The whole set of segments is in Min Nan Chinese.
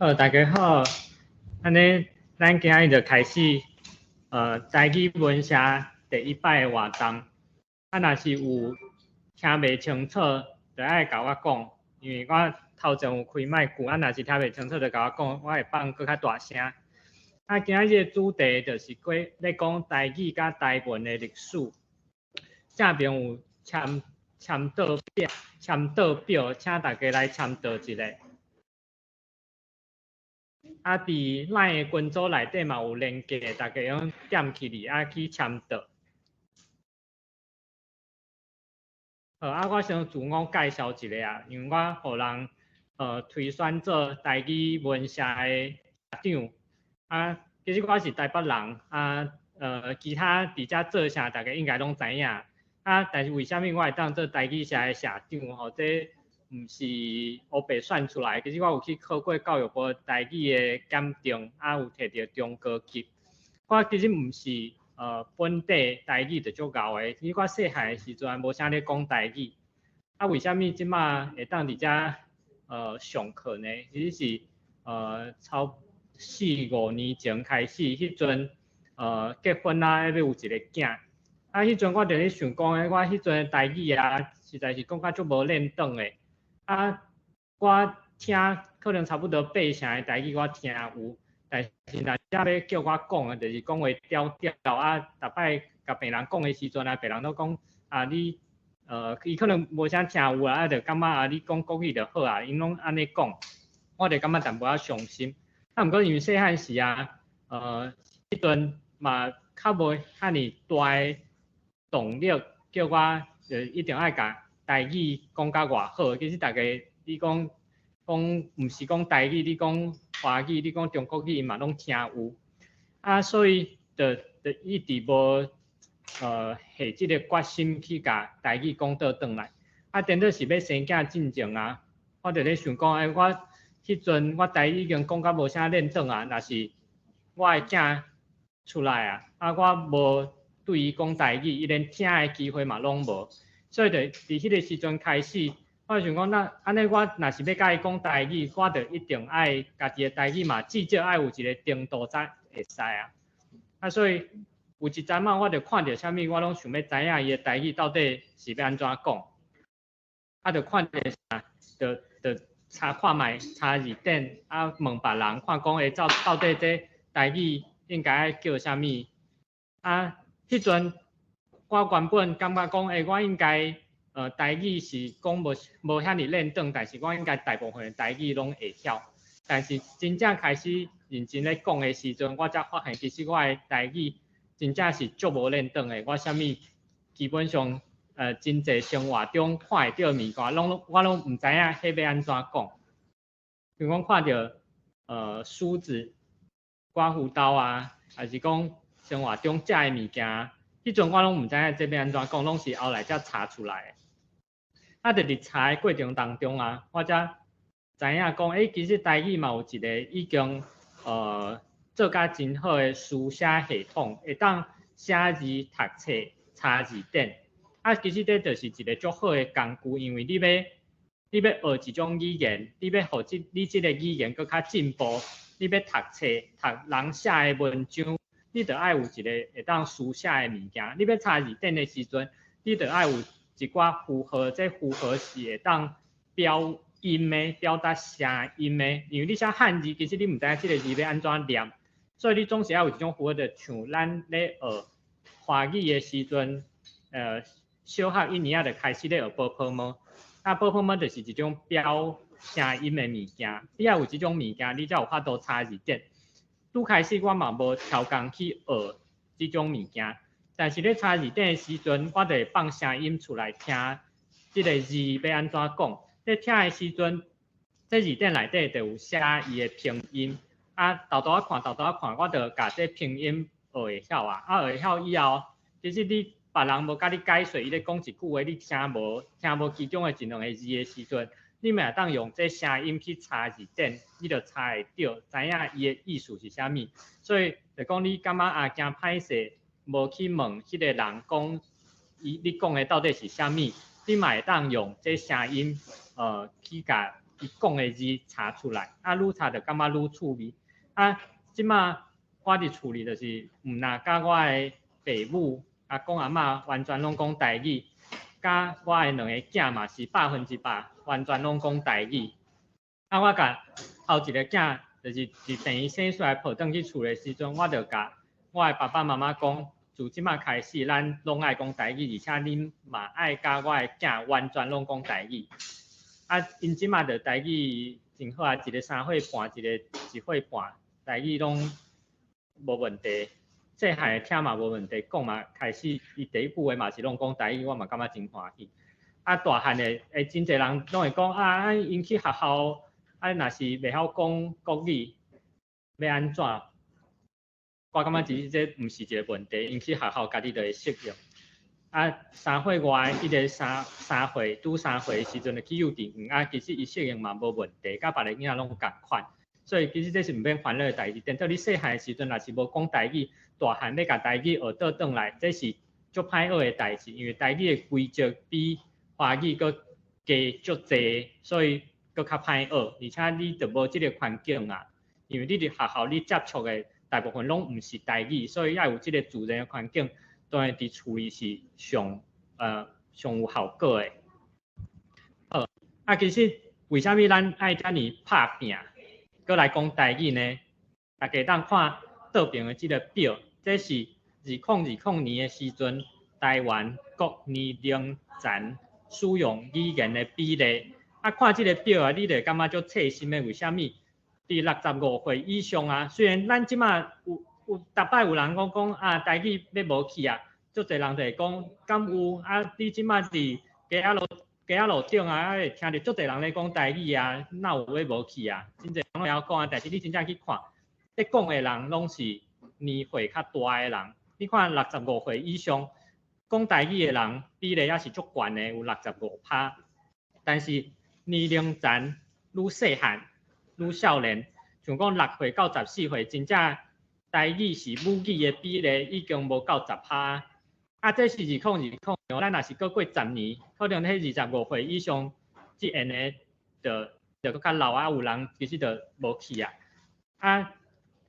好，大家好，按呢，咱今仔日就開始，台語文社第一擺的活動。啊，若是有聽袂清楚，就愛共我講，因為我頭前有開麥克，啊，若是聽袂清楚，就共我講，我會放閣較大聲。啊，今仔日的主題就是關咧講台語佮台文的歷史。正邊有簽簽到表，簽到表，請大家來簽到一下。啊，佇 LINE 的群組內底嘛有連結，大家用點起來啊去簽到。好，啊，我先自我介紹一下啊，因為我予人推選做台語文社的社長。啊，其實我是台北人，啊，其他佇遮做啥，大家應該攏知影。啊，但是為啥物我會當做台語社的社長吼？這毋是烏白選出來，其實我有去考過教育部台語的檢定，啊有摕著中高級。我其實毋是本地台語就足𠢕的，其實我細漢的時陣無啥咧講台語。啊，為啥物這馬會當佇遮上課呢？其實是超四五年前開始，彼陣結婚啊，欲有一个囝。啊，彼陣我就咧想講，我彼陣的台語啊，實在是講甲足無輪轉的。啊，我聽可能差不多八成的台語我聽有，但是若真欲叫我講的，就是講話調調啊。逐擺共別人講的時陣啊，別人攏講啊你，伊可能無啥聽有啊，啊就感覺啊你講國語就好啊，𪜶攏按呢講，我就感覺淡薄仔傷心。啊，毋過因為細漢時啊，彼陣嘛較無遐爾大的動力，叫我就一定愛共台語講甲偌好。其實逐家你講講毋是講台語，你講華語，你講中國語，嘛攏聽有。啊，所以就就一直無下這个決心去共台語講倒轉來。啊，顛倒是欲生囝進前啊，我就咧想講，欸，我彼陣我台語已經講甲無啥輪轉啊，若是我的囝出來啊，啊，我無對伊講台語，伊連聽的機會嘛攏無。所以就佇彼个時陣開始，我想講，那按呢我若是欲共伊講台語，我就一定愛家己的台語嘛，至少愛有一个程度才會使啊。啊，所以有一陣仔我就看著啥物，我攏想欲知影伊的台語到底是欲按怎講。啊，就看著啥，就就查看覓，查字典，啊，問別人看講會到到底這台語應該愛叫啥物？啊，彼陣我原本感覺講，欸，我應該台語是講無無遐爾輪轉，但是我應該大部分的台語攏會曉。但是真正開始認真咧講的時陣，我才發現其實我的台語真正是足無輪轉的。我啥物基本上真濟生活中看會著的物件，攏我攏毋知影彼欲按怎講。比如講看著梳子、刮鬍刀啊，抑是講生活中食的物件，彼陣我攏毋知影這欲按怎講，攏是後來才查出來的。啊，就佇查的過程當中啊，我才知影講，欸，其實台語嘛有一个已經做甲真好的書寫系統，會當寫字、讀冊、查字典。啊，其實這就是一个足好的工具，因為你欲學一種語言，你欲予這你這个語言閣較進步，你欲讀冊、讀人寫的文章，你著愛有一个會當書寫的物件。你欲查字典的時陣，你著愛有一寡符號，這符號是會當標音的，表達聲音的。因為你寫漢字，其實你毋知影這个字欲按怎念，所以你總是愛有一種符號，就像咱咧學華語的時陣，小學一年仔就開始咧學ㄅㄆㄇ，啊ㄅㄆㄇ就是一種標聲音的物件，你愛有這種物件，你才有法度查字典。拄開始我嘛無超工去學這種物件，但是咧查字典的時陣，我就會放聲音出來聽，這个字欲按怎講。咧聽的時陣，這字典內底就有寫伊的拼音，啊，沓沓仔看，沓沓仔看，我就共這拼音學會曉啊。啊，學會曉以後，其實你別人無共你解說，伊咧講一句話，你聽無其中的一兩个字的時陣，你嘛會當用這聲音去查字典，你就查會著，知影伊的意思是啥物。所以就講你感覺啊，驚歹勢，無去問彼个人講，伊你講的到底是啥物，你嘛會當用這聲音，去共伊講的字查出來，啊，愈查就感覺愈趣味。啊，這馬我佇厝裡就是毋若佮我的爸母、阿公阿嬤完全攏講台語，佮我的兩个囝嘛是100%完全攏講台語。啊，我共頭一个囝就是佇病院生出來抱轉去厝的時陣，我就共我的爸爸媽媽講，自這馬開始，咱攏愛講台語，而且恁嘛愛佮我的囝完全攏講台語。啊，𪜶這馬就台語真好啊，一个3歲半，一個1歲半，台語攏無問題。細漢聽嘛無問題，講嘛開始，伊第一句話嘛是攏講台語，我嘛感覺真歡喜。啊，大漢的會真濟人攏會講啊，𪜶去學校，啊，若是袂曉講國語，欲按怎？我感覺其實這毋是一個問題，𪜶去學校家己就會適應。啊，3歲外，彼个三歲拄三歲的時陣就去幼稚園，啊，其實伊適應嘛無問題，佮別个囡仔攏仝款。所以其實這是毋免煩惱的代誌。等到你細漢的時陣，若是無講台語，大漢欲共台語學倒轉來，這是足歹學的代誌，因為台語的規則比華語閣加足濟，所以閣較歹學。而且你就無這个環境啊，因為你佇學校你接觸的大部分攏毋是台語，所以愛有這个自然的環境，當然佇厝裡是上有效果的。好，啊，其實為啥物咱愛遮爾拍拚，閣來講台語呢？大家會當看倒爿的這个表，這是2020年的時陣，台灣各年齡層使用語言的比例。啊，看這个表啊，你就會感覺足切身的。為啥物？佇65歲以上啊，雖然咱這馬有逐擺有人講講啊，台語欲無去啊，足濟人就會講，敢有啊？你這馬佇街仔路頂啊，會聽著足濟人咧講台語啊，哪有欲無去啊？真濟人攏會曉講啊，但是你真正去看，咧講的人攏是年歲較大的人。你看65歲以上講台語的人比例猶是足懸的，有65%。但是年齡層愈細漢、愈少年，像講6歲到14歲，真正台語是母語的比例已經無夠10%。啊，這是2020，咱若是閣過10年，可能彼25歲以上這樣的就閣較老啊，有人其實就無去啊。啊，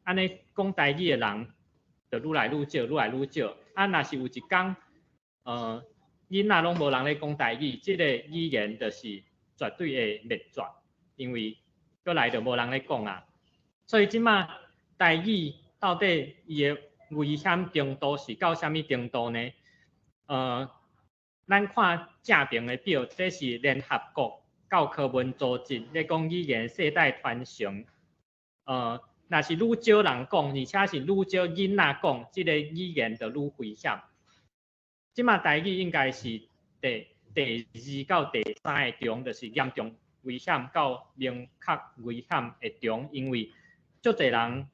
按呢講台語的人就愈來愈少，愈來愈少。啊，若是有一工，囡仔攏無人咧講台語，這个語言就是絕對會滅絕，因為閣來就無人咧講啊。所以這馬台語到底伊的危險程度是到啥物程度呢？咱看正爿的表，這是聯合國教科文組織咧講語言世代傳承。若是愈少人講，而且是愈少囡仔講，這个語言就愈危險。這馬台語應該是第二到第三个中，就是嚴重危險到明確危險的中，因為足濟人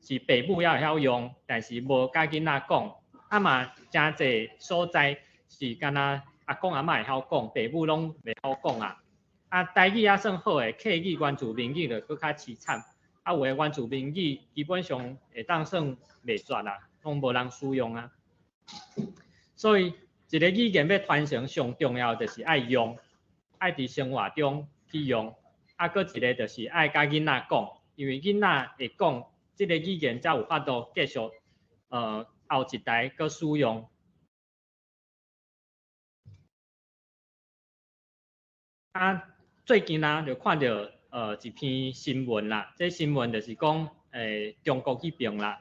是爸母猶會曉用，但是無佮囡仔講，啊嘛誠濟所在是敢若阿公阿嬤會曉講，爸母攏袂曉講啊。啊，台語猶算好的，客語原住民語就閣較悽慘。啊，有的原住民語基本上會當算滅絕啦，攏無人使用啊。所以一個語言欲傳承，上重要就是愛用，愛佇生活中去用。啊，閣一個就是愛佮囡仔講，因為囡仔會講，這个語言才有法度繼續後一代閣使用。啊，最近啊，就看著一篇新聞啦，這新聞就是講中國彼爿啦，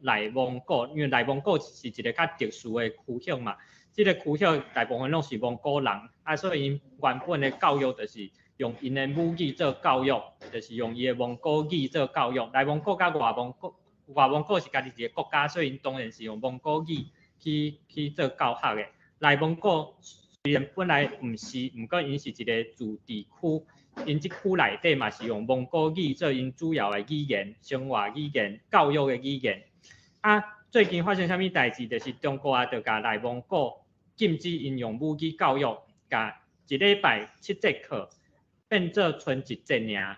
內蒙古，因為內蒙古是一个較特殊的區域嘛，這个區域大部分攏是蒙古人，啊，所以𪜶原本的教育就是用𪜶的母語做教育，就是用伊的蒙古語做教育。內蒙古佮外蒙古，外蒙古是家己一个國家，所以𪜶當然是用蒙古語去做教學的。內蒙古雖然本來毋是，毋過𪜶是一个自治區，𪜶這區內底嘛是用蒙古語做𪜶主要的語言、生活語言、教育的語言。啊，最近發生啥物代誌？就是中國啊，就共內蒙古禁止𪜶用母語教育，共一禮拜七節課變做賰一節爾，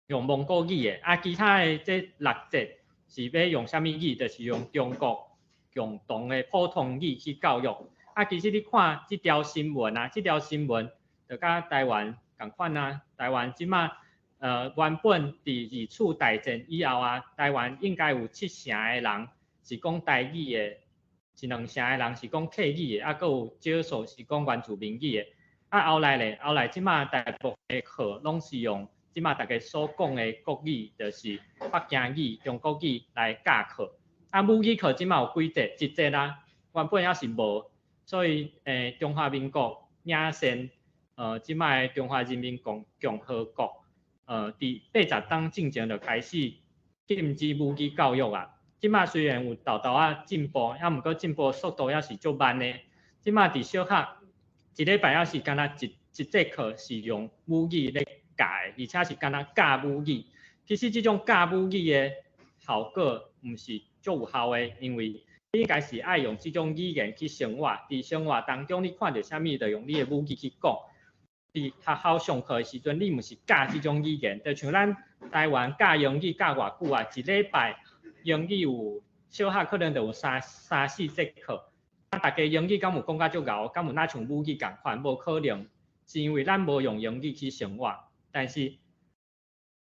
用蒙古語的。啊，其他的這六節是欲用啥物語？就是用中國共同的普通語去教育。啊，其實你看這條新聞啊，這條新聞就佮台灣仝款啊，台灣這馬原本佇二次大戰以後啊，台灣應該有七成的人是講台語的，一兩成的人是講客語的，啊，閣有少數是講原住民語的。啊，後來咧，後來這馬大部分的課攏是用這馬大家所講的國語，就是北京語、中國語來教課。啊，母語課這馬有幾節？一節啦，原本猶是無，所以中華民國領先，這馬的中華人民共和國，佇80冬進前就開始禁止母語教育啊。這馬雖然有沓沓仔進步，啊，毋過進步速度猶是足慢的。這馬佇小學一禮拜猶是干焦一節課是用母語咧教的，而且是干焦教母語。其實這種教母語的效果毋是足有效的，因為你應該是愛用這種語言去生活，佇生活當中你看著啥物，就用你的母語去講。佇學校上課的時陣，你毋是教這種語言，就像咱台灣教英語教偌久啊，一禮拜英語有小學可能就有三四節課，啊，大家英語敢有講甲足𠢕，敢有若像母語仝款？無可能，是因為咱無用英語去生活。但是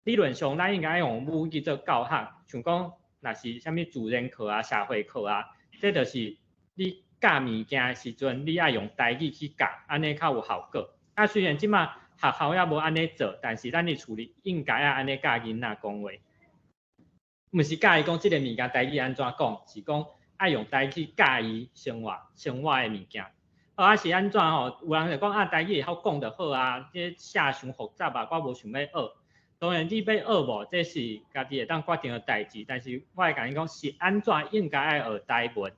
理論上，咱應該用母語做教學，像講若是啥物自然課啊、社會課啊，這就是你教物件的時陣，你愛用台語去教，按呢較有效果。啊，雖然這馬學校猶無按呢做，但是咱佇厝裡應該愛按呢教囡仔講話。毋是教伊講這个物件台語按怎講，是講愛用台語去教伊生活的物件。啊是按怎吼？有人就講啊，台語會曉講就好啊，這寫傷複雜啊，我無想欲學。當然你欲學無，這是家己會當決定的代誌。但是我會共你講，是按怎應該愛學台文。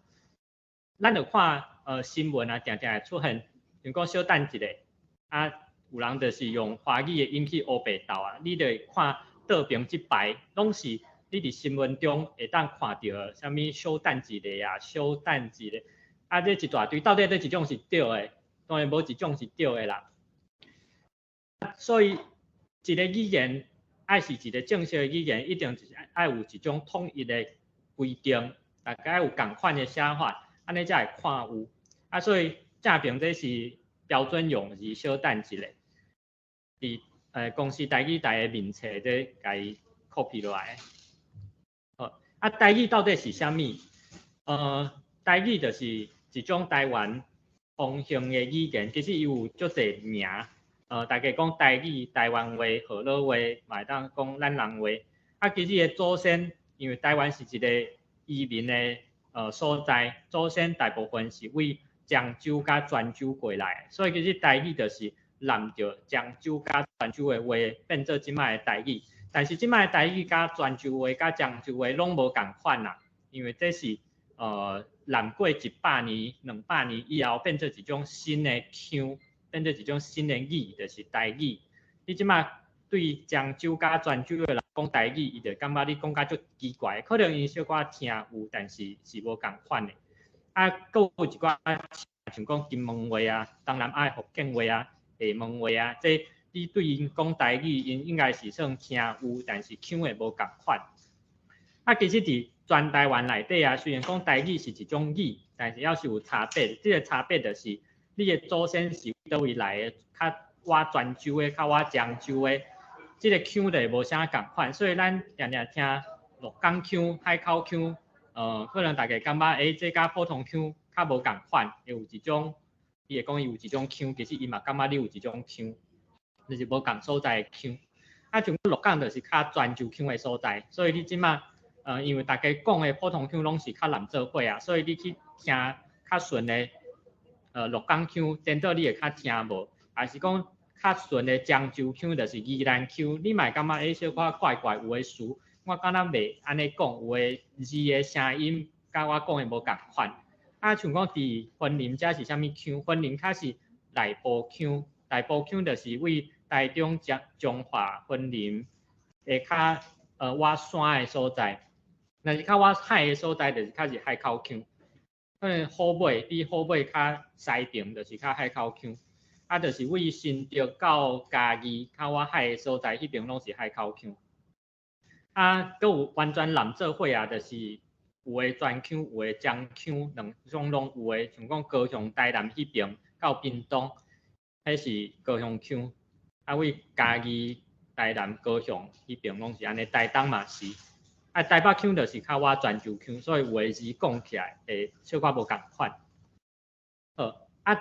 咱就看新聞啊，定定會出現，像講小等一下，啊有人就是用華語的音去烏白鬥啊，你就會看倒爿這排攏是你佇新聞中會當看著啥物小等一下啊，小等一下，啊這一大堆，到底佗一種是對的？當然無一種是對的啦。所以一个語言愛是一个正式的語言，一定就是愛有一種統一的規定，大家愛有仝款的寫法，按呢才會看有。啊，所以正爿這是標準用字，小等一下，佇公視台語台的面冊這共伊 copy 落來。好，啊，台語到底是啥物？台語就是一種台灣通行的語言，其實伊有足濟名。大家講台語、台灣話、河洛話，嘛會當講咱人話。啊，其實伊的祖先，因為台灣是一個移民的所在，祖先大部分是為漳州佮泉州過來，所以其實台語就是攬著漳州佮泉州的話，變做這擺的台語。但是這擺的台語佮泉州話、佮漳州話攏無仝款啦，因為這是攬過100年、200年以後，變做一種新的腔。變做一種新的語，就是台語。你這擺對漳州佮泉州的人講台語，伊就感覺你講甲足奇怪，可能𪜶小可聽有，但是是無仝款的。啊，閣有一寡像講金門話啊、東南亞福建話啊、廈門話啊，這你對𪜶講台語，𪜶應該是算聽有，但是腔會無仝款。啊，其實佇全台灣內底啊，雖然講台語是一種語，但是猶是有差別。這个差別就是你的祖先是佗位來的，較倚泉州的，較倚漳州的，這个腔就會無啥仝款。所以咱定定聽鹿港腔、海口腔，可能大家感覺這佮普通腔較無仝款，會有一種，伊會講伊有一種腔，其實伊嘛感覺你有一種腔，就是無仝所在的腔。啊，像鹿港就是較泉州腔的所在，所以你這馬，因為大家講的普通腔攏是較南做伙啊，所以你去聽較順的鹿港腔，顛倒你會較聽無，還是講較順的漳州腔，就是宜蘭腔，你嘛會感覺小可怪怪，有的詞我敢若袂按呢講，有的字的聲音佮我講的無仝款。啊，像講佇雲林遮是啥物腔？雲林較是內埔腔，內埔腔就是位台中彰化雲林會較倚山的所在，若是較倚海的所在，就是較是海口腔。可能虎尾比虎尾較西爿，就是較海口腔。啊，就是位新竹到嘉義較倚海的所在，彼爿攏是海口腔。啊，閣有完全濫做伙啊，就是有的泉腔，有的漳腔，兩種攏有的。像講高雄、台南彼爿到屏東，彼是高雄腔。啊，為嘉義、台南、高雄彼爿攏是按呢，台東嘛是。啊，台北腔就是較倚泉州腔，所以有的字講起來會小可無仝款。好，啊，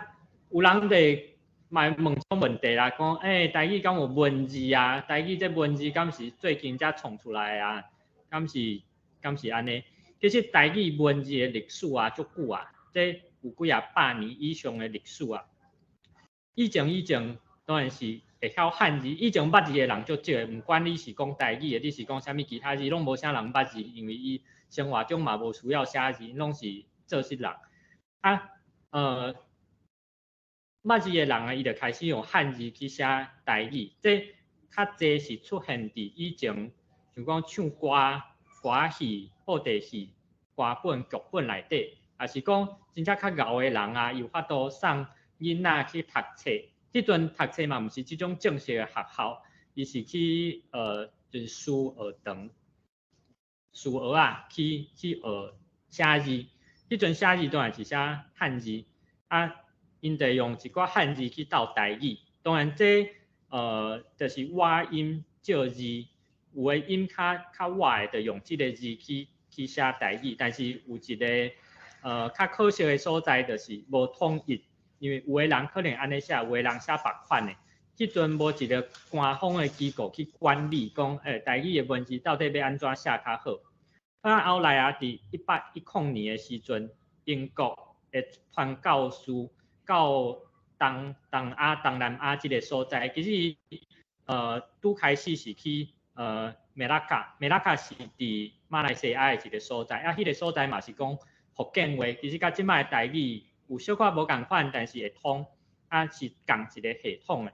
有人會嘛問種問題啦，講台語敢有文字啊？台語這文字敢是最近才創出來啊？敢是按呢？其實台語文字的歷史啊，足久啊，這有幾仔百年以上的歷史啊。以前當然是會曉漢字，以前捌字的人足少的，毋管你是講台語的，你是講啥物其他字，攏無啥人捌字，因為伊生活中嘛無需要寫字，攏是做事人。啊，捌字的人啊，伊就開始用漢字去寫台語，這較濟是出現佇以前，像講唱歌、歌戲、布袋戲、歌本、劇本內底，抑是講真正較𠢕的人啊，有法度送囡仔去讀冊。彼陣讀冊嘛，毋是這種正式的學校，伊是去就是私學堂、私學仔去學寫字。彼陣寫字當然是寫漢字，啊，𪜶就用一寡漢字去鬥台語。當然這就是倚音借字，有的音較倚的，就用這个字去寫台語。但是有一个較可惜的所在，就是無統一。因為有的人可能按呢寫，有的人寫別款的。彼陣無一个官方的機構去管理，講台語的文字到底欲按怎寫較好。啊，後來啊，佇1810年的時陣，英國的傳教士到東亞、東南亞這个所在，其實拄開始是去馬拉卡，馬拉卡是佇馬來西亞的一个所在，啊，彼个所在嘛是講福建話，其實佮這擺的台語有小可無仝款，但是會通，啊是仝一个系統的。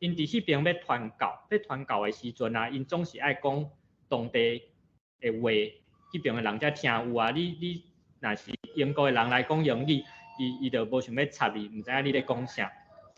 𪜶佇彼爿欲傳教，欲傳教的時陣啊，𪜶總是愛講當地的話，彼爿的人才聽有啊。你若是英國的人來講英語，伊就無想欲插你，毋知影你咧講啥。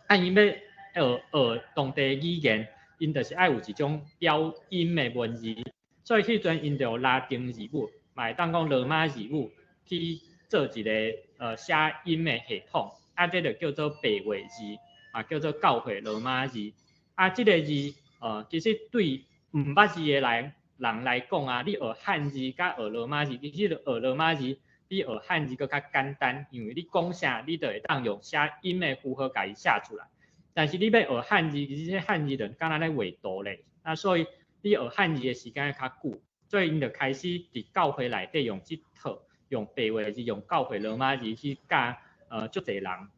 啊，𪜶欲學當地語言，𪜶就是愛有一種標音的文字，所以彼陣𪜶就用拉丁字母，嘛會當講羅馬字母去做一个寫音的系統，啊，這就叫做白話字，嘛叫做教會羅馬字。啊，這个字其實對毋捌字的人來講啊，你學漢字佮學羅馬字，其實學羅馬字比學漢字閣較簡單，因為你講啥，你就會當用寫音的符號共伊寫出來。但是你欲學漢字，其實這漢字就敢若咧畫圖咧，啊，所以你學漢字的時間較久，所以𪜶就開始佇教會內底用這套用白話字，用教會羅馬字去教足濟人。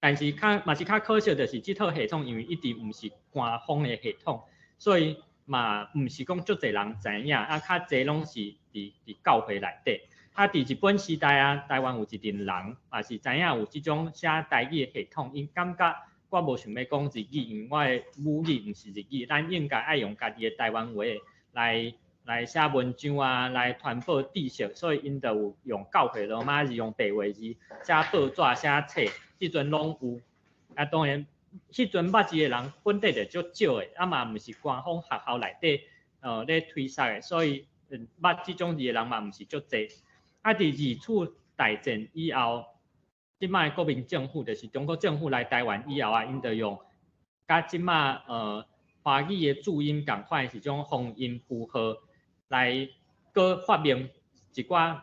但是較嘛是較可惜，就是這套系統因為一直毋是官方的系統，所以嘛毋是講足濟人知影，啊，較濟攏是佇教會內底。啊，佇日本時代啊，台灣有一陣人嘛是知影有這種寫台語的系統，𪜶感覺我無想欲講日語，因為我的母語毋是日語，咱應該愛用家己的台灣話來寫文章啊，來傳播知識，所以𪜶就有用教會羅馬字，用白話字寫報紙、寫冊，彼陣攏有。啊，當然，彼陣捌字的人本底就足少的，啊嘛毋是官方學校內底咧推捒的，所以捌這種字的人嘛毋是足濟。啊，佇二次大戰以後，這擺國民政府就是中國政府來台灣以後啊，𪜶就用佮這擺華語的注音仝款，是種方音符號來閣發明一寡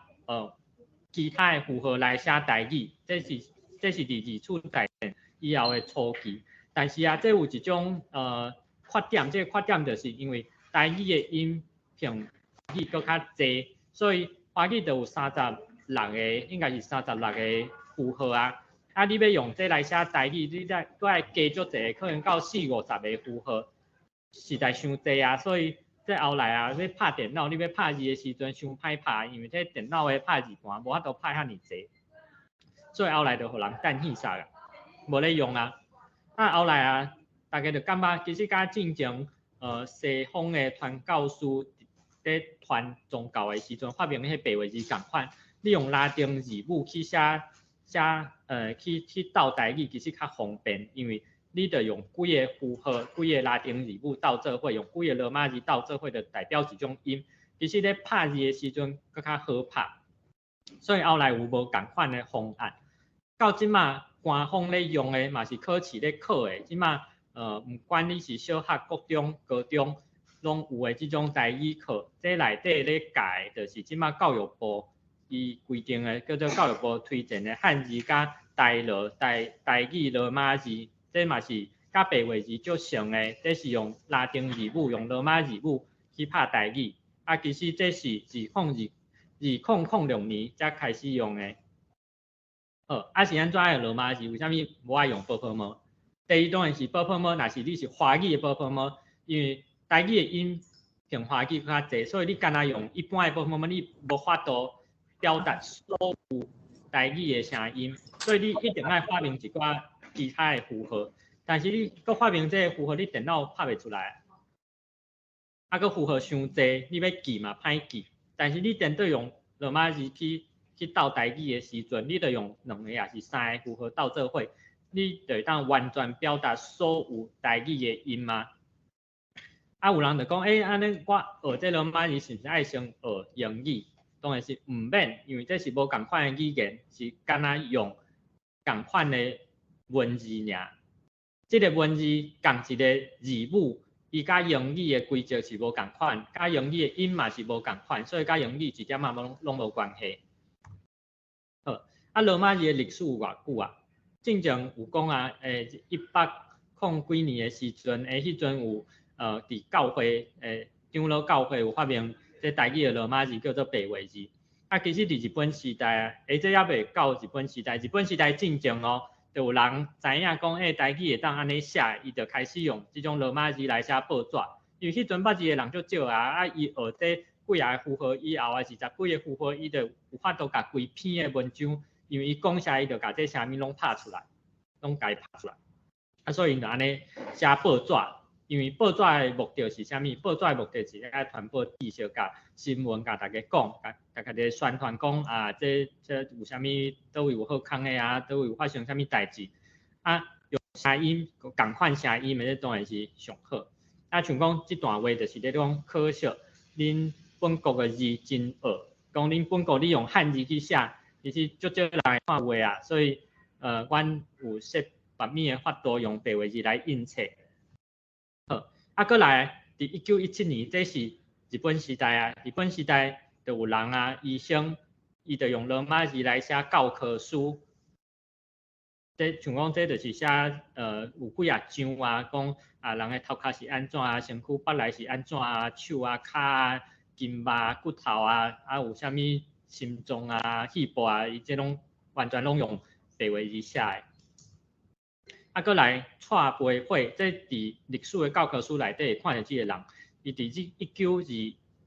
其他的符號來寫台語，這是佇二次大戰以後的初期。但是啊，這有一種缺點，這个缺點就是因為台語的音比華語閣較濟，所以華語就有三十六个，應該是三十六个符號啊。啊，你欲用這來寫台語，你再閣愛加足濟，可能到四五十个符號，實在傷濟啊。所以這後來啊，欲拍電腦，你欲拍字的時陣，傷歹拍，因為這電腦的拍字盤無法度拍遐爾濟，所以後來就予人擲棄煞啦，無咧用啊。啊，後來啊，大家就感覺其實佮進前西方的傳教士咧傳宗教的時陣發明彼白話字仝款，你用拉丁字母去寫寫去鬥台語，其實較方便，因為你著用幾个符號、幾个拉丁字母鬥做伙，用幾个羅馬字鬥做伙，就代表一種音。其實咧拍字的時陣閣較好拍，所以後來有無仝款的方案。到這馬官方咧用的嘛是考試咧考的，這馬毋管你是小學、國中、高中，攏有的這種台語課，這內底咧教的，就是這馬教育部伊規定的，叫做教育部推薦的漢字佮台羅台台語羅馬字，這嘛是佮白話字足像的，這是用拉丁字母，用羅馬字母去拍台語。啊，其實這是2006年才開始用的。好，啊是按怎用羅馬字？為啥物無愛用 ㄅㄆㄇ？第一當然是 ㄅㄆㄇ，若是你是華語的 ㄅㄆㄇ，因為台語的音較華語較濟，所以你干焦用一般的 ㄅㄆㄇ，你無法度表達所有台語的聲音，所以你一定愛發明一寡其他的符號。但是你閣發明這个符號，你電腦拍袂出來。啊，閣符號傷濟，你欲記嘛歹記。但是你顛倒用羅馬字去鬥台語的時陣，你著用兩个抑是三個符號鬥做伙，你就會當完全表達所有台語的音啊。啊，有人就講，欸，按呢我學這羅馬字是毋是愛先學英語？當然是毋免，因為這是無仝款的語言，是干焦用仝款的文字爾。這个文字仝一个字母，伊佮英語的規則是無仝款，佮英語的音嘛是無仝款，所以佮英語一點仔攏無關係。好，啊，羅馬字的歷史有偌久啊？進前有講啊，一百空幾年的時陣，彼陣有佇教會，長老教會有發明這台語的羅馬字，叫做白話字。啊，其實佇日本時代啊，這猶未到日本時代，日本時代進前哦，就有人知影講，台語會當按呢寫，伊就開始用這種羅馬字來寫報紙。因為彼陣捌字的人足少啊，啊，伊學這幾仔個符號以後，抑是十幾个符號，伊就有法度共規篇的文章，因為伊講啥，伊就共這啥物攏拍出來，攏共伊拍出來。啊，所以𪜶就按呢寫報紙，因為報紙的目的是啥物？報紙的目的是愛傳播知識、共新聞，共大家講，共大家咧宣傳講啊，這有啥物，佗位有好康的啊，佗位有發生啥物代誌。啊，用聲音仝款聲音的，這當然是上好。啊，像講這段話就是咧講可惜，恁本國的字真惡，講恁本國你用漢字去寫，其實足少人會看話啊，所以阮有設別物的法度用白話字來印冊。好，啊，閣來，佇1917年，這是日本時代啊，日本時代就有人啊，醫生，伊就用羅馬字來寫教科書。這像講這就是寫有幾仔章啊，講啊人的頭殼是按怎啊，身軀腹內是按怎啊，手啊、跤啊、筋肉、骨頭啊，啊有啥物心臟啊、肺部啊，伊這攏完全攏用白話字寫的。啊，閣來蔡培火，這佇歷史的教科書內底會看著這個人，伊佇這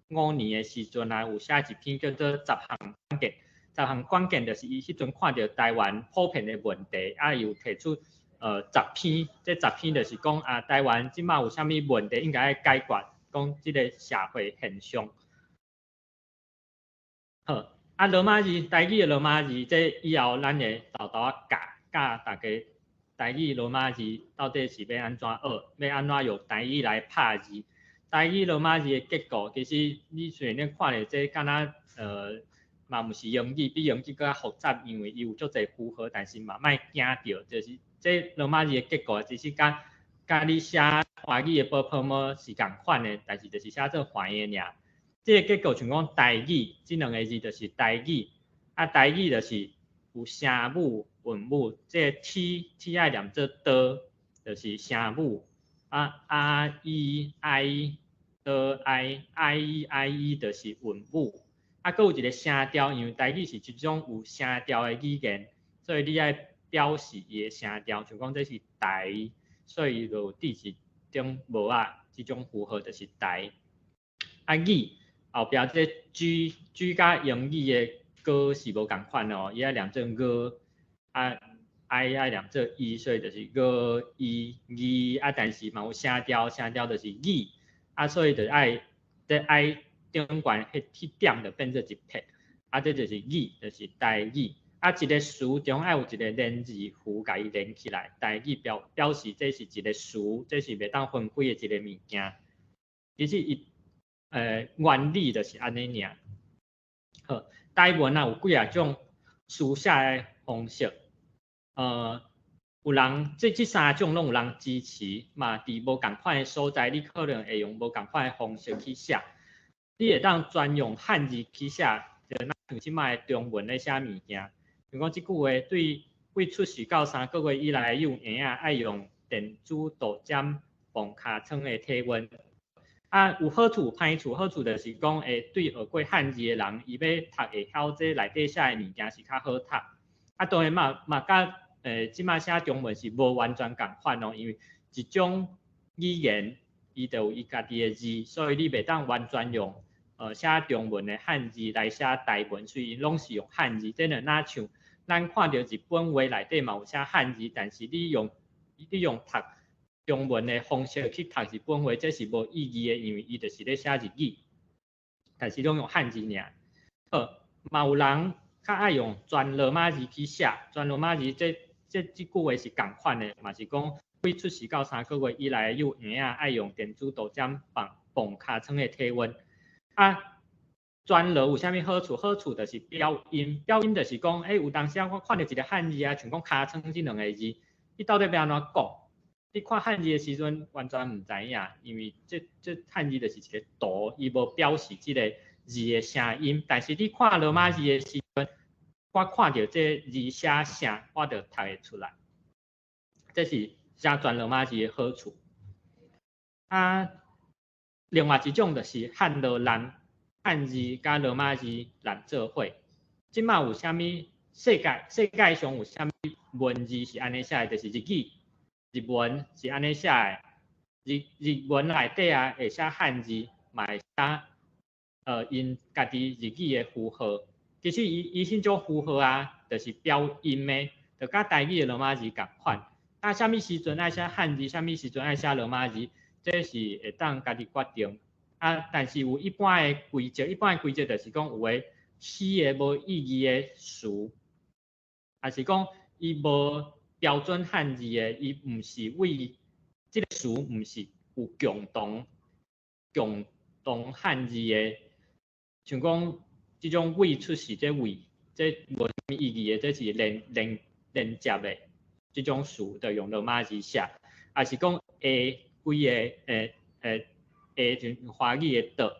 1925年的時陣啊，有寫一篇叫做《十項管見》。十項管見就是伊彼陣看著台灣普遍的問題，啊，伊有提出十篇，這十篇就是講啊，台灣這馬有啥物問題應該愛解決，講這个社會現象。好，啊，羅馬字，台語的羅馬字，這以後咱會沓沓仔教教大家台語羅馬字到底是欲按怎學，欲按怎用台語來拍字。台語羅馬字的結構，其實你雖然咧看著這敢若嘛毋是英語，比英語閣較複雜，因為伊有足濟符號，但是嘛莫驚著，就是這羅馬字的結構，其實佮你寫華語的 ㄅㄆㄇ 是仝款的，但是就是寫做橫的爾。這个結構像講台語，這兩个字就是台語，啊台語就是有聲母、韻母，這个 T T 愛念做 D，就是聲母，啊 R E I D I I E I E 就是韻母。啊，閣有一个聲調，因為台語是一種有聲調的語言，所以你愛表示伊的聲調，像講這是台，所以就有佇一頂帽仔，這種符號就是台。啊語後壁這 G G 佮英語的 G 是無仝款哦，伊愛念做 G，啊 I 愛念做 E，所以就是 G E 語，啊但是嘛有聲調，聲調就是語，啊所以就愛這 I 頂懸彼彼點就變做一撇，啊這就是語，就是台語。啊一个詞中愛有一个連字符共伊連起來，台語表示這是一个詞，這是袂當分開的一个物件。其實伊原理就是按呢爾。好，台文啊有幾仔種書寫的方式，有人這三種攏有人支持，嘛佇無仝款的所在，你可能會用無仝款的方式去寫。你會當專用漢字去寫，就若像這擺的中文咧寫物件。像講這句話，對對出世到3個月以內的幼嬰仔，愛用電子度針磅尻川的體溫。啊，有好處有歹處，好處就是講，會對學過漢字的人，伊欲讀會曉這內底寫的物件是較好讀。啊，當然嘛嘛佮這擺寫中文是無完全仝款哦，因為一種語言伊就有伊家己的字，所以你袂當完全用寫中文的漢字來寫台文，雖然攏是用漢字，這就若像咱看著日本話內底嘛有寫漢字，但是你用讀中文的方式去讀日本話，這是無意義的，因為伊就是咧寫日語，但是攏用漢字爾。好，嘛有人較愛用全羅馬字去寫，全羅馬字這句話是仝款的，嘛是講對出世到三個月以內的幼嬰仔愛用電子度針磅磅尻川的體溫。啊，全羅有啥物好處？好處就是標音，標音就是講，欸，有當時我看著一個漢字啊，像講尻川這兩个字，你到底欲按怎講？你看漢字的時陣完全毋知影，因為這漢字就是一個圖，伊無表示這個字的聲音。但是你看羅馬字的時陣，我看著這字寫啥，我就讀會出來。這是寫全羅馬字的好處。啊，另外一種就是漢羅南漢字佮羅馬字連做伙。這擺有啥物世界上有啥物文字是按呢寫的？就是日語。日文是按呢寫的，日文內底啊會寫漢字，嘛會寫𪜶家己日語的符號。其實伊彼種符號啊，就是標音的，就佮台語的羅馬字仝款。啊，啥物時陣愛寫漢字，啥物時陣愛寫羅馬字，這是會當家己決定。啊，但是有一般的規則，一般的規則就是講有的虛的無意義的詞，抑是講伊無標準漢字的，伊毋是為這個詞毋是有共同漢字的，像講這種未出世這未，這無啥物意義的，這是連接的這種詞，就用羅馬字寫，抑是講下規个下就華語的的，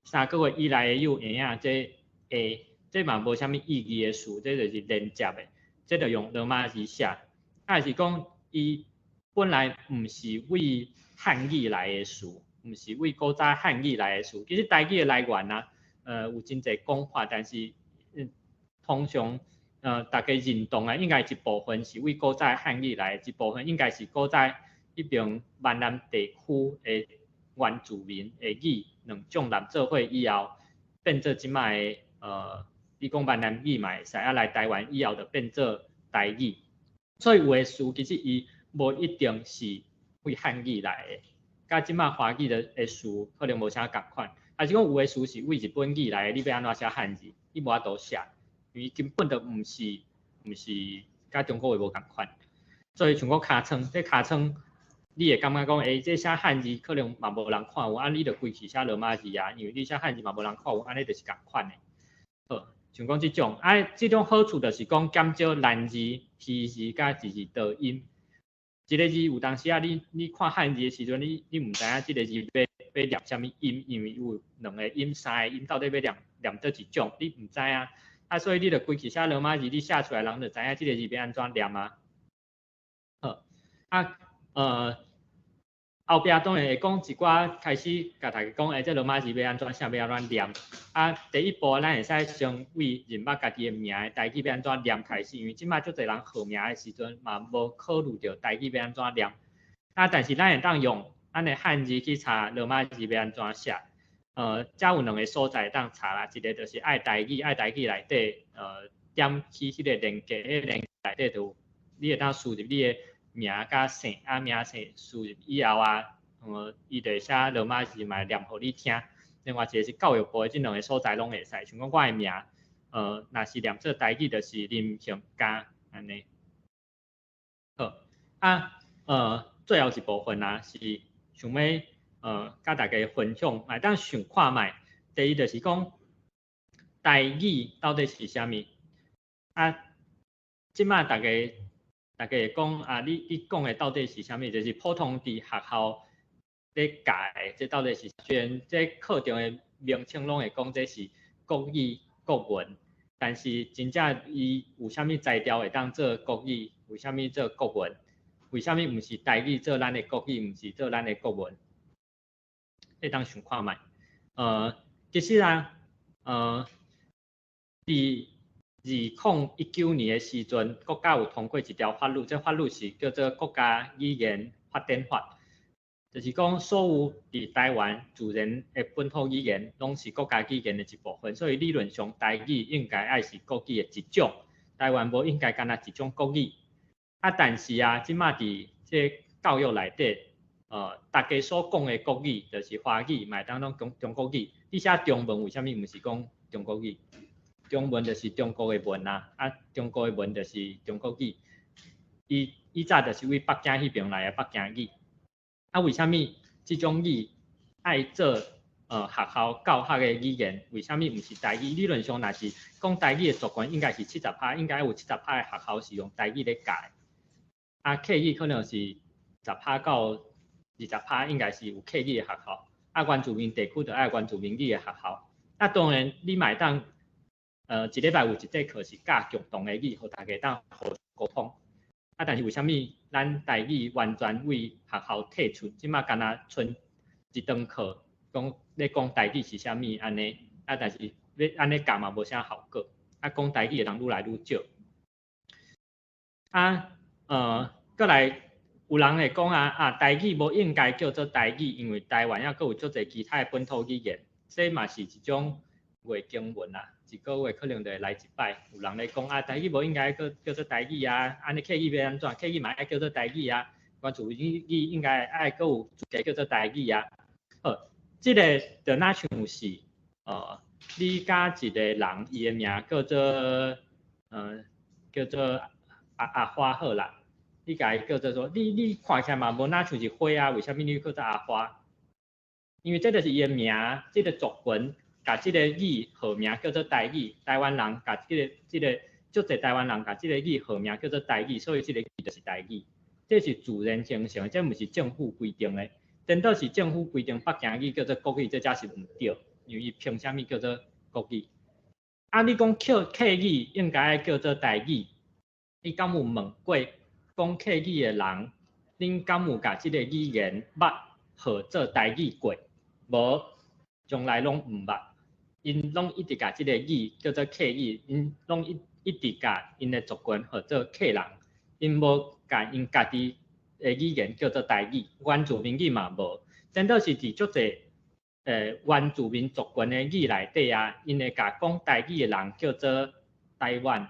三個月以內的幼嬰仔，這下這嘛無啥物意義的詞，這就是連接的。這就用羅馬字寫，啊是講伊本來毋是為漢語來的詞，毋是為古早漢語來的詞。其實台語的來源啊，有真濟講法，但是通常大家認同的應該一部分是為古早漢語來的，一部分應該是古早彼爿閩南地區的原住民的語，兩種連做伙以後，變做這擺的你講閩南語嘛會使，啊來台灣以後就變做台語。所以有的詞其實伊無一定是為漢語來的，佮這擺華語的詞可能無啥仝款。抑是講有的詞是為日本語來的，你欲按怎寫漢字，你無法度寫，因為根本就毋是佮中國話無仝款。所以像講尻川，這尻川你會感覺講，欸，這寫漢字可能嘛無人看有，啊，你就規氣寫羅馬字啊，因為你寫漢字嘛無人看有，按呢就是仝款的。好，像講這種，啊，這種好處就是講減少難字、虛字佮字字多音。一個字有當時啊，你看漢字的時陣，你毋知影這個字欲念啥物音，因為有兩個音、三個音，到底欲念佗一種，你毋知影。啊，所以你就規氣寫羅馬字，你寫出來，人就知影這個字欲按怎念啊。好，啊，後壁當然會講一寡，開始共大家講，欸，這羅馬字欲按怎寫，欲按怎念。啊，第一步咱會使先為認捌家己的名的台語欲按怎念開始，因為這擺足濟人號名的時陣嘛無考慮著台語欲按怎念。啊，但是咱會當用咱的漢字去查羅馬字欲按怎寫。遮有兩個所在會當查啦，一個就是愛台語，愛台語內底，點去彼個連結，彼個連結內底就有，你會當輸入你的名佮姓，啊名姓輸入以後啊，伊就會寫羅馬字嘛會念予你聽。另外一個是教育部的，這兩個所在攏會使。像講我的名，若是念做台語，就是林幸嘉按呢。好，啊，最後一部分啊，是想欲佮大家分享，會當想看覓。第一就是講台語到底是啥物？啊，這擺大家大家會講啊，你講的到底是啥物？就是普通佇學校咧教的，這到底是雖然這課程的名稱攏會講這是國語國文，但是真正伊有啥物才調會當做國語？為啥物做國文？為啥物毋是台語做咱的國語，毋是做咱的國文？會當想看覓？其實啊，佇2019年的時陣，國家有通過一條法律，這法律是叫做《國家語言發展法》，就是講所有佇台灣自然的本土語言，攏是國家語言的一部分，所以理論上台語應該愛是國語的一種，台灣無應該干焦一種國語。啊，但是啊，這馬佇這教育內底，大家所講的國語就是華語，嘛會當攏講中國語。你寫中文，為啥物毋是講中國語？中文就是中國的文啊，啊，中國的文就是中國語。伊以早就是對北京彼爿來的北京語。啊，為啥物這種語愛做學校教學的語言？為啥物毋是台語？理論上若是講台語的族群，應該是七十趴，應該有七十趴的學校是用台語咧教的。啊，客語可能是10趴到20趴，應該是有客語的學校。啊，原住民地區就愛原住民語的學校。啊，當然你嘛會當，一禮拜有一節課是教共同的語，予大家當互相溝通。啊，但是為啥物咱台語完全對學校退出？這馬干焦賰一堂課，講咧講台語是啥物按呢？啊，但是欲按呢教嘛無啥效果。啊，講台語的人愈來愈少。啊，閣來有人會講啊，啊，台語無應該叫做台語，因為台灣猶閣有足濟其他的本土語言，這嘛是一種月經文啊。一個月可能就會來一擺，有人咧講啊，台語無應該閣叫做台語啊，按呢客語欲按怎？客語嘛愛叫做台語啊，原住民語應該愛閣有資格叫做台語啊。好，這個就若像是，你佮一個人，伊的名叫做阿花好啦，你共伊叫做說，你看起來嘛無若像是花啊，為啥物你叫做阿花？因為這就是伊的名，這個族群。共這個語號名叫做台語，台灣人共這個足濟台灣人共這個語號名叫做台語，所以這個語就是台語。這是自然形成，這毋是政府規定的。顛倒是政府規定北京語叫做國語，這才是毋對，因為伊憑啥物叫做國語？啊，你講客語應該叫做台語，你敢有問過講客語的人？恁敢有共這個語言捌號做台語過？無，從來攏毋捌。𪜶攏一直共這個語叫做客語，𪜶攏一直共𪜶的族群號做客人，𪜶無共𪜶家己的語言叫做台語，原住民語嘛無。顛倒是佇足濟原住民族群的語內底啊，𪜶會共講台語的人叫做台灣。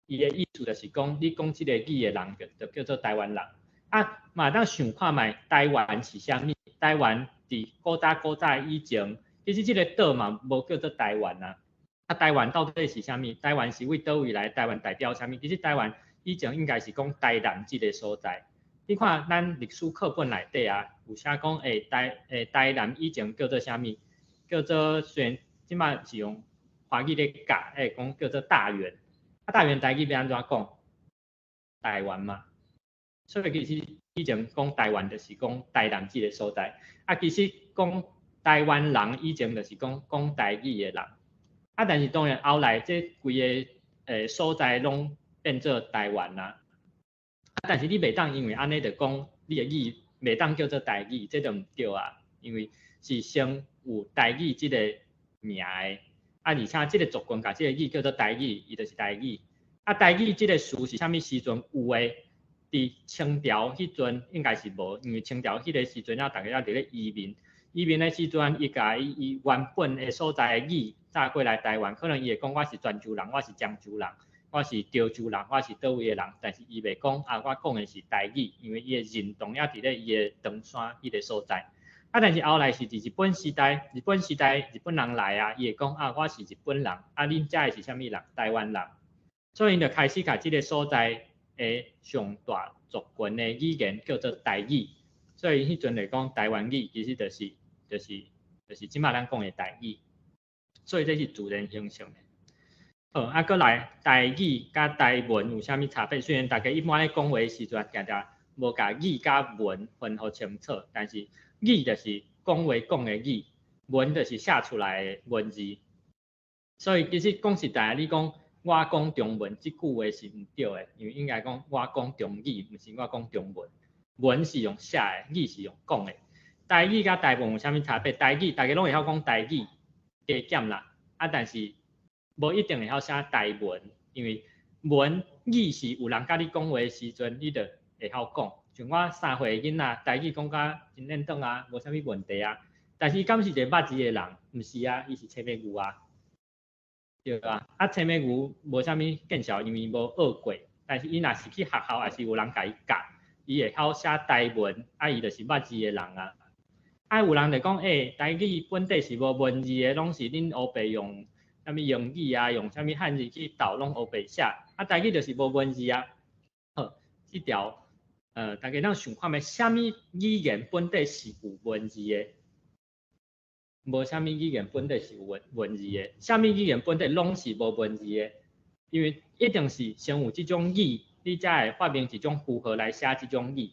伊的意思就是講，你講這個語的人就叫做台灣人。啊，嘛會當想看覓台灣是啥物？台灣佇古早古早以前，其實這個島嘛無叫做台灣啊。啊，台灣到底是啥物？台灣是對佗位來？台灣代表啥物？其實台灣以前應該是講台南這個所在。你看咱歷史課本內底啊，有寫講台南以前叫做啥物？叫做雖然這馬是用華語咧教，講叫做大員。啊，大員台語欲按怎講？台灣嘛。所以其實以前講台灣就是講台南這個所在。啊，其實講台灣人以前就是講講台語的人。啊，但是當然後來這規個所在攏變做台灣啦。啊，但是你袂當因為按呢就講你的語袂當叫做台語，這就毋對啊。因為是先有台語這個名的，啊，而且這個族群共這個語叫做台語，伊就是台語。啊，台語這個詞是啥物時陣有的？佇清朝彼陣應該是無，因為清朝彼個時陣啊，大家猶佇咧移民，移民的時陣，伊共伊原本的所在的語帶過來台灣，可能伊會講我是泉州人，我是漳州人，我是潮州人，我是佗位的人，但是伊袂講啊，我講的是台語，因為伊的認同猶佇咧伊的唐山彼個所在。啊，但是後來是佇日本時代，日本時代日本人來啊，伊會講啊，我是日本人，啊，恁遮的是啥物人？台灣人。所以𪜶就開始共這個所在的上大族群的語言叫做台語，所以彼陣來講台灣語，其實就是這馬咱講的台語，所以這是自然形成的。好，啊，閣來台語佮台文有啥物差別？雖然大家一般咧講話時陣，定定無共語佮文分予清楚，但是語就是講話講的語，文就是寫出來的文字。所以其實講實在，你講我講中文這句話是毋對的，因為應該講我講中語，毋是我講中文。文是用寫的，語是用講的。台語佮台文有啥物差別？台語大家攏會曉講台語，加減啦，啊，但是無一定會曉寫台文，因為文語是有人佮你講話的時陣，你就會曉講。像我3歲的囡仔，台語講甲真輪轉啊，無啥物問題啊。但是伊敢是一個捌字的人？毋是啊，伊是青牯牛啊，對啊。啊，青牯牛無啥物見效，因為無學過。但是伊若是去學校，抑是有人共伊教，伊會曉寫台文，啊，伊就是捌字的人啊。啊，有人就講，欸，台語本底是無文字的，攏是恁烏白用啥物英語啊，用啥物漢字去鬥，攏烏白寫。啊，台語就是無文字啊。好，這條，大家當想看覓？啥物語言本底是有文字的？無啥物語言本底是有文字的。啥物語言本底攏是無文字的？因為一定是先有這種語，你才會發明一種符號來寫這種語。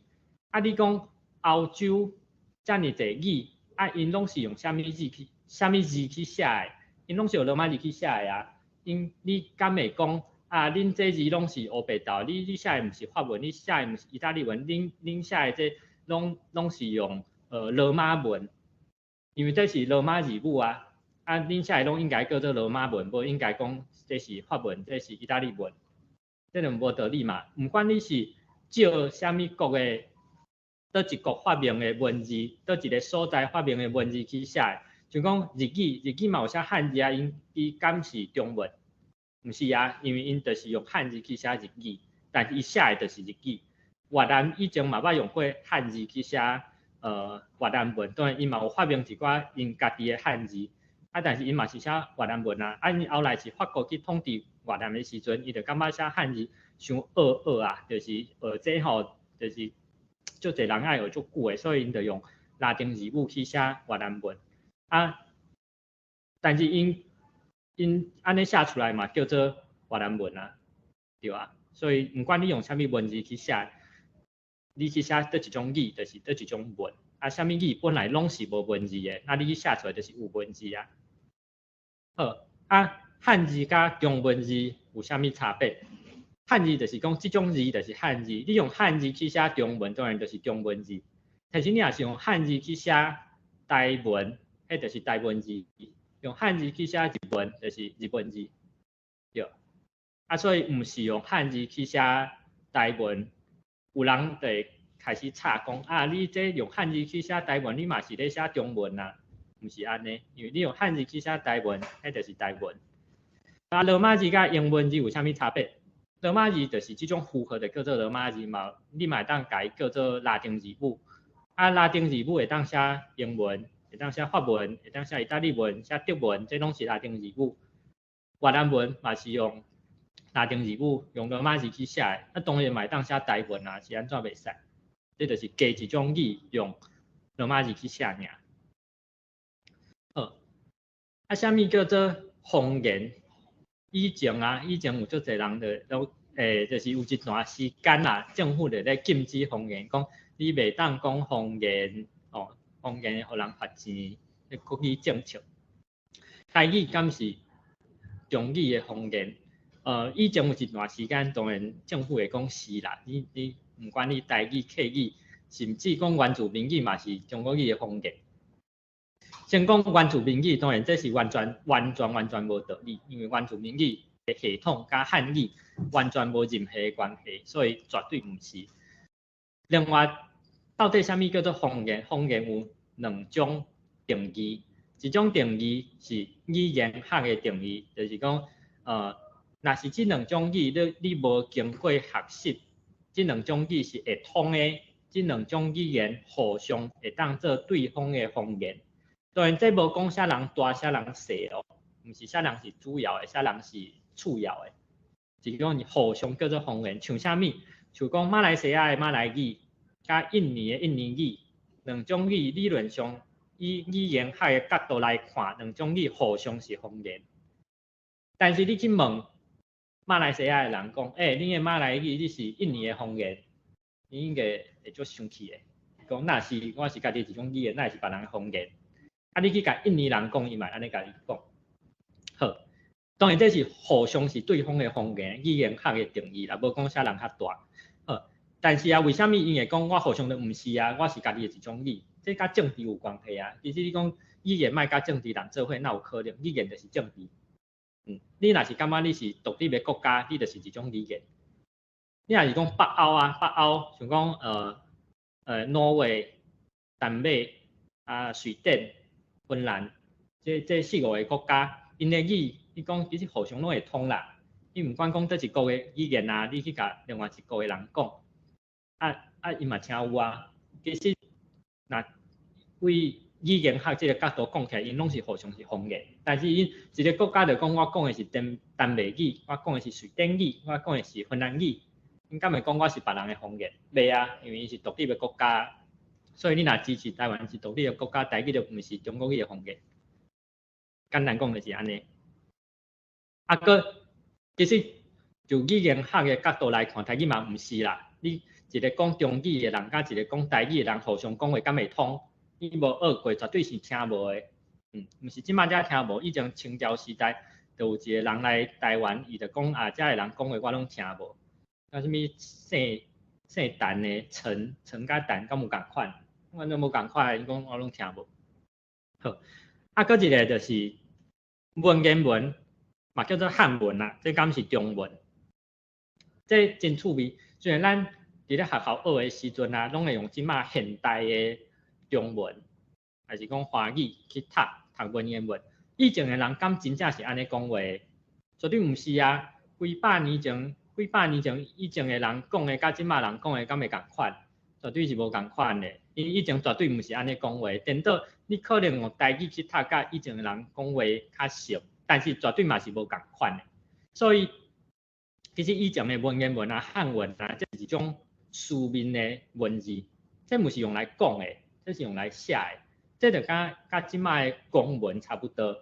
啊，你講歐洲遮爾濟語，啊，𪜶攏是用啥物字去、啥物字去寫的？𪜶攏是用羅馬字去寫的啊。𪜶你敢會講啊？恁這字攏是烏白鬥，你寫的毋是法文，你寫的毋是意大利文，恁寫的這攏是用羅馬文，因為這是羅馬字母啊。啊，恁寫的攏應該叫做羅馬文，無應該講這是法文，這是意大利文，這就無道理嘛。毋管你是照啥物國的，佗一國發明的文字，佗一個所在發明的文字去寫的，像講日語，日語嘛有寫漢字啊，𪜶敢是中文？毋是啊，因為𪜶就是用漢字去寫日語，但是伊寫的就是日語。越南以前嘛捌用過漢字去寫越南文，當然𪜶嘛有發明一寡𪜶家己的漢字，啊，但是𪜶嘛是寫越南文啊。啊，𪜶後來是法國去統治越南的時陣，伊就感覺寫漢字傷僫僫啊，就是學這吼，就是足濟人愛學足久的，所以𪜶就用拉丁字母去寫越南文。啊，但是𪜶按呢寫出來嘛，叫做越南文啊，對啊。所以毋管你用啥物文字去寫，你去寫佗一種語，就是佗一種文。啊，啥物語本來攏是無文字的，啊，你去寫出來就是有文字啊。好，啊，漢字佮中文字有啥物差別？漢字就是講這種字就是漢字，你用漢字去寫中文，當然就是中文字。但是你若是用漢字去寫台文，彼就是台文字；用漢字去寫日文，就是日文字。對。啊，所以毋是用漢字去寫台文，有人就會開始吵講啊，你這用漢字去寫台文，你嘛是咧寫中文啊？毋是按呢，因為你用漢字去寫台文，彼就是台文。啊，羅馬字佮英文字有啥物差別？羅馬字就是這種符號，就叫做羅馬字嘛，你嘛會當共伊叫做拉丁字母。啊，拉丁字母會當寫英文，會當寫法文，會當寫意大利文、寫德文，這攏是拉丁字母。越南文嘛是用拉丁字母，用羅馬字去寫的。啊，當然嘛會當寫台文啊，是按怎袂使？這就是加一種語用羅馬字去寫爾。好，啊，啥物叫做方言？以前啊，以前有足濟人就攏就是有一段時間啊，政府就咧禁止方言，講你袂當講方言哦，方言會予人罰錢，國語政策。台語敢是中語的方言？以前有一段時間，當然政府會講是啦，你毋管你台語、客語，甚至講原住民語嘛是中國語的方言。先講原住民語，當然這是完全完全完全無道理，因為原住民語的系統佮漢語完全無任何關係，所以絕對毋是。另外，到底啥物叫做方言？方言有兩種定義，一種定義是語言學的定義，就是講，若是這兩種語你無經過學習，這兩種語是會通的，這兩種語言互相會當做對方的方言。當然，這無講啥人大，啥人細哦，毋是啥人是主要的，啥人是次要的，是講互相叫做方言。像啥物？像講馬來西亞的馬來語，佮印尼的印尼語，兩種語理論上以語言學的角度來看，兩種語互相是方言。但是你去問馬來西亞的人講，欸，恁的馬來語你是印尼的方言，𪜶應該會足生氣的。講若是我是家己一種語言，哪會是別人的方言？啊，你去共印尼人講，伊嘛按呢共你講。好，當然這是互相是對方的方言，語言學的定義啦，無講啥人較大。好，但是啊，為啥物𪜶會講我互相都毋是啊？我是家己的一種語，這佮政治有關係啊。其實你講語言莫佮政治人做伙，哪有可能？語言就是政治。你若是感覺你是獨立的國家，你就是一種語言。你若是講北歐啊，北歐像講挪威、丹麥啊、瑞典、芬蘭，這四五個國家，𪜶的語，你講其實互相攏會通啦。你毋管講佗一國的語言啊，你去共另外一國的人講，啊，伊嘛聽有啊。其實，若為語言學這個角度講起來，𪜶攏是互相是方言。但是𪜶一個國家就講我講的是丹麥語，我講的是瑞典語，我講的是芬蘭語，𪜶敢會講我是別人的方言？袂啊，因為𪜶是獨立的國家。所以你若支持台灣是獨立的國家，台語就毋是中國語的方言。簡單講就是按呢。啊，閣其實就語言學的角度來看，台語嘛毋是啦。你一個講中語的人，佮一個講台語的人，互相講話敢會通？你無學過，絕對是聽無的。毋是這擺才聽無，以前清朝時代，就有一個人來台灣，伊就講啊，遮的人講話我攏聽無。啊，啥物姓姓陳的陳陳佮陳敢有仝款？完全無仝款，伊講我攏聽無。好，啊，閣一個就是文言文，嘛叫做漢文啦，這敢是中文？這真趣味。雖然咱佇咧學校學的時陣啊，攏會用這擺現代的中文，還是講華語去讀讀文言文。以前的人敢真正是按呢講話？絕對毋是啊！幾百年前，幾百年前以前的人講的，佮這擺人講的敢會仝款？絕對是無仝款的。𪜶以前絕對毋是按呢講話。顛倒你可能用台語去讀，佮以前的人講話較熟，但是絕對嘛是無仝款的。所以，其實以前的文言文啊、漢文啊，這是一種書面的文字，這毋是用來講的，這是用來寫的。這就佮這擺的公文差不多。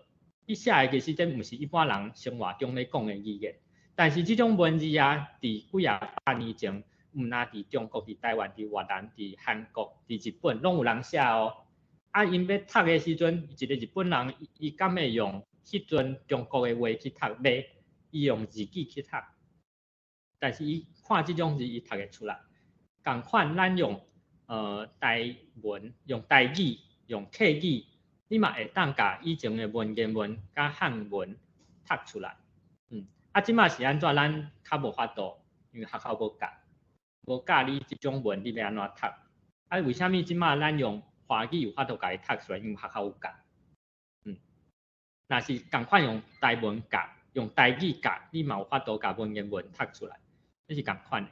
伊寫的其實這毋是一般人生活中咧講的語言，但是這種文字啊，佇幾仔百年前，毋若佇中國、佇台灣、佇越南、佇韓國、佇日本，攏有人寫哦。啊，𪜶欲讀的時陣，一個日本人，伊敢會用彼陣中國的話去讀？袂，伊用日語去讀。但是伊看這種字，伊讀會出來。仝款，咱用台文、用台語、用客語，你嘛會當共以前的文言文佮漢文讀出來。啊，這擺是按怎？咱較無法度，因為學校無教，無教你這種文，你欲按怎讀？啊，為啥物這擺咱用華語有法度共伊讀出來？因為學校有教。若是仝款用台文教，用台語教，你嘛有法度共文言文讀出來，這是仝款的。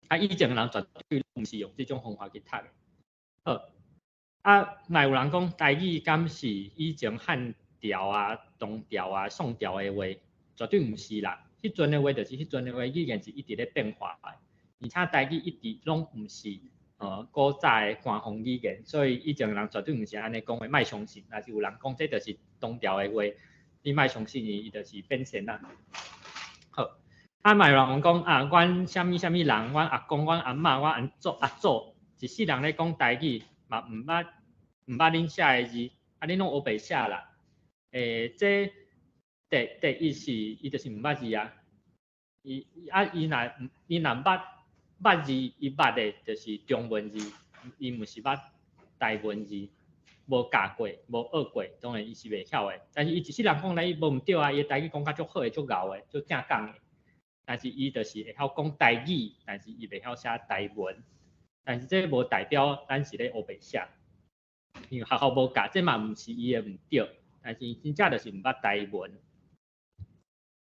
啊，以前人絕對毋是用這種方法去讀的。好，啊，嘛有人講台語敢是以前漢朝啊、唐朝啊、宋朝的話，絕對毋是啦。彼陣的話就是彼陣的話，語言是一直咧變化的，而且台語一直攏毋是古早的官方語言，所以以前人絕對毋是按呢講話，莫相信。若是有人講這就是唐朝的話，你莫相信伊，伊就是變仙啦。好，啊，嘛有人講啊，阮啥物啥物人，阮阿公、阮阿嬤、阮阿祖、阿祖，一世人咧講台語，嘛毋捌恁寫的字，啊，恁攏烏白寫啦。這第一是伊就是毋捌字啊，伊啊伊若捌字，伊捌的就是中文字，伊毋是捌台文字，無教過，無學過，當然伊是袂曉的。但是伊一世人講來，伊無毋對啊，伊的台語講甲足好的，足𠢕的，足正港的。但是伊就是會曉講台語，但是伊袂曉寫台文。但是這無代表咱是咧烏白寫，因為學校無教，這嘛毋是伊的毋對，但是伊真正就是毋捌台文。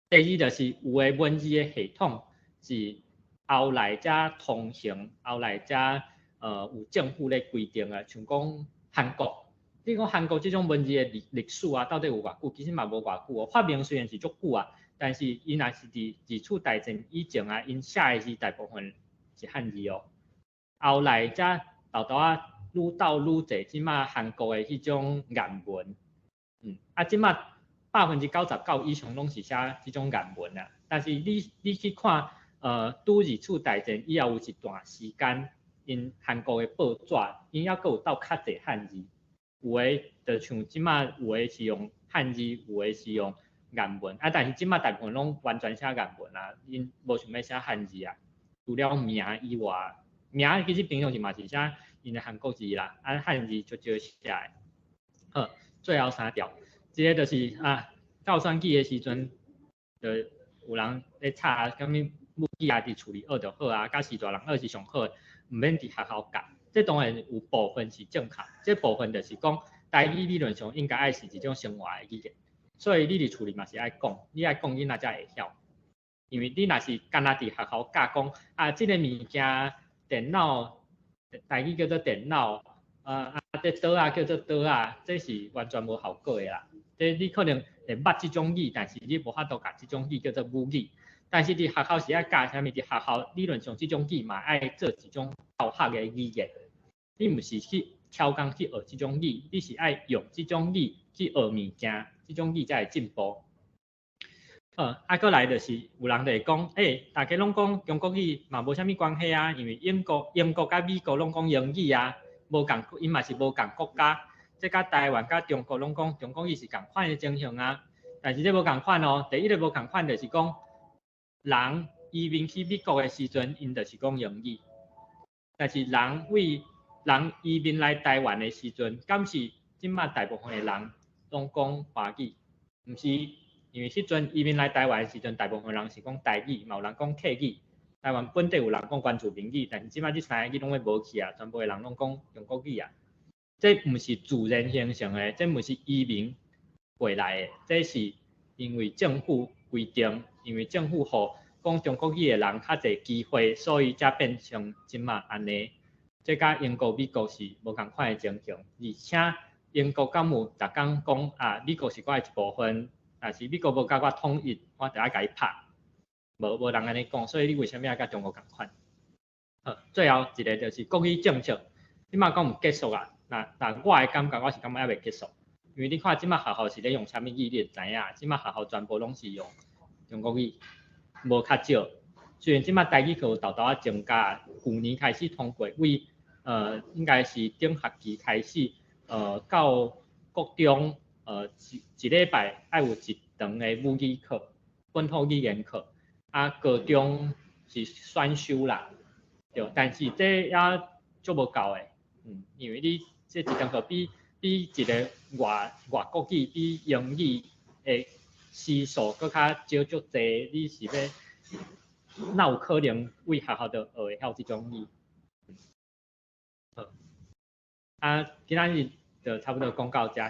第二就是有的文字的系統是後來才通行，後來才有政府咧規定的，像講韓國，你講韓國這種文字的歷史啊，到底有偌久？其實嘛無偌久哦。發明雖然是足久啊，但是伊若是佇二次大戰以前啊，𪜶寫的字大部分是漢字哦。後來才沓沓仔愈鬥愈濟，這擺韓國的彼種諺文，啊，這擺99%以上攏是寫這種諺文啊。但是你去看，拄二次大戰以後有一段時間，𪜶韓國的報紙，𪜶猶閣有鬥較濟漢字，有的就像這馬有的是用漢字，有的是用諺文，啊，但是這馬大部分攏完全寫諺文啊，𪜶無想欲寫漢字啊。除了名以外，名其實平常時嘛是寫𪜶的韓國字啦，啊，漢字足少寫的。好，最後三條，這个就是啊，到選舉的時陣，就有人咧吵啥物母語啊，佇厝裡學就好啊，佮序大人學是上好的，毋免佇學校教。這當然有部分是正確，這部分就是講台語理論上應該愛是一種生活的語言，所以你佇厝裡嘛是愛講，你愛講囡仔才會曉。因為你若是干焦佇學校教講啊，這个物件電腦台語叫做電腦，啊，這桌仔叫做桌仔，這是完全無效果的啦。這你可能會捌這種語，但是你無法度共這種語叫做母語。但是佇學校是愛教啥物？佇學校理論上這種語嘛愛做一種教學的語言。你毋是去超工去學這種語，你是愛用這種語去學物件，這種語才會進步。啊，閣來就是有人就會講，欸，大家攏講中國語嘛無啥物關係啊，因為英國佮美國攏講英語啊，無仝，𪜶嘛是無仝國家，這佮台灣佮中國攏講中國語是仝款的情形啊。但是這無仝款哦，第一个無仝款就是講，人移民去美國的時陣，𪜶就是講英語，但是人為人移民來台灣的時陣，敢是這馬大部分的人攏講華語？毋是，因為彼陣移民來台灣的時陣，大部分人是講台語，嘛有人講客語。台灣本地有人講原住民語，但是這馬這三个語攏欲無去啊，全部的人攏講中國語啊。這毋是自然形成的，這毋是移民過來的，這是因為政府規定，因為政府予講中國語的人較濟機會，所以才變成這馬按呢。這佮英國、美國是無仝款的情形，而且英國敢有逐工講啊，美國是我的一部分，但是美國無佮我統一，我就愛共伊拍，無人按呢講，所以你為啥物愛佮中國仝款？好，最後一个就是國語政策，這馬講有結束啊？那我的感覺，我是感覺猶未結束，因為你看這馬學校是咧用啥物語，你會知影？這馬學校全部攏是用中國語，無較少。雖然這馬台語課有沓沓仔增加，舊年開始通過，為應該是頂學期開始，到國中，一一禮拜愛有一堂的母語課，本土語言課。啊，高中是選修啦，對，但是這也足無夠的，因為你這一堂課比一个外國語比英語的時數閣較少足濟，你是欲哪有可能為學校就學會曉這種語？好，啊，今仔日就差不多講到遮。